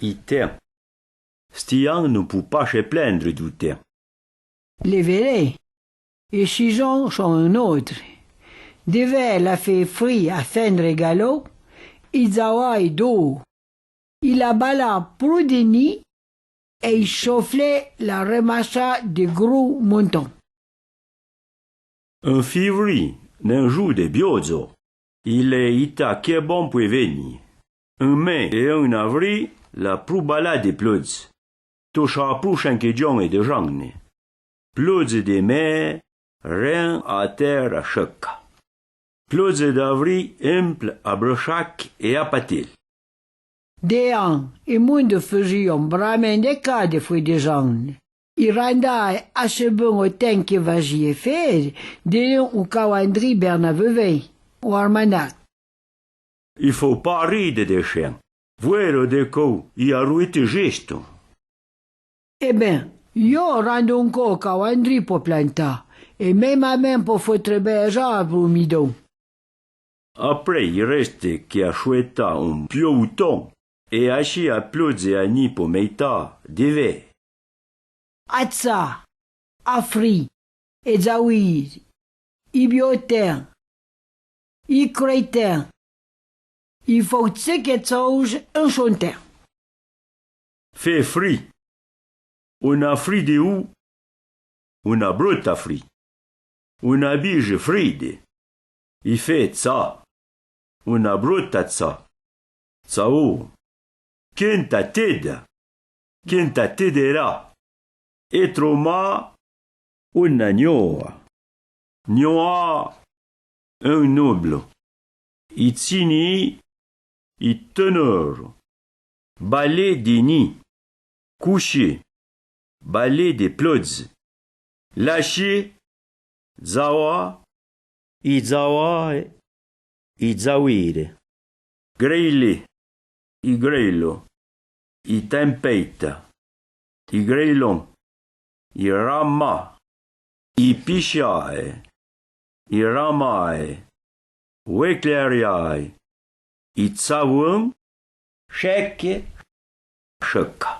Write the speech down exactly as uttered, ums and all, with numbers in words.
i tin. Sti an no pou pa che plendre dou tin. L'è véré. É chi jan son un autre. D'èvèr l'a fé fri a fendre galo, i dzawa é dou. I l'a bala prou de ni, é i choflé l'a remachà de grou monton. Un fivri, n'in jou de biodzo, i l'è ita que bon poué veni. Un mé é un avri, l'a prou bala de plodze. Tocha prou chenque djon é de janne. Plodze de mé, rin a tèra cheuca. Plodze d'avri, emple a breuchac é a patel. De an, i mondo feujion bramin de ca de fri de janne. I randa ache bon o tin que vaji é fére, de un cauandri bernavevei, o armanac. I fo pa ride de chen. Vouéro de cou i a rouite gesto. É ben, io rando un co cauandri po planta, é mémamèn po fotre bèja pro midon. Apré i reste que a choueta un piouton, é achi a plodze a ni po meita, de vèr. Atsa, afri, é dzawir, i biotin, i croitin, i fou tse que tsouj un chontin. Fé fri. Una fri de ou, una brota fri. Una bije fride. I fé tsa. Una brota tsa. Tsao. Quenta teda. Quenta tedera. É troma. Una nioa. Nioa. Un noblo. I tsini. I tenoro. Balé de ni. Couché. Balé de plodze. Laché. Dzawa. I dzawae. I dzawire. Greilé. I greilo. I tempeita. I greilon. I rama. I pichae. I ramae. Ouecleriae. I tsavon. Chèque. Cheuca.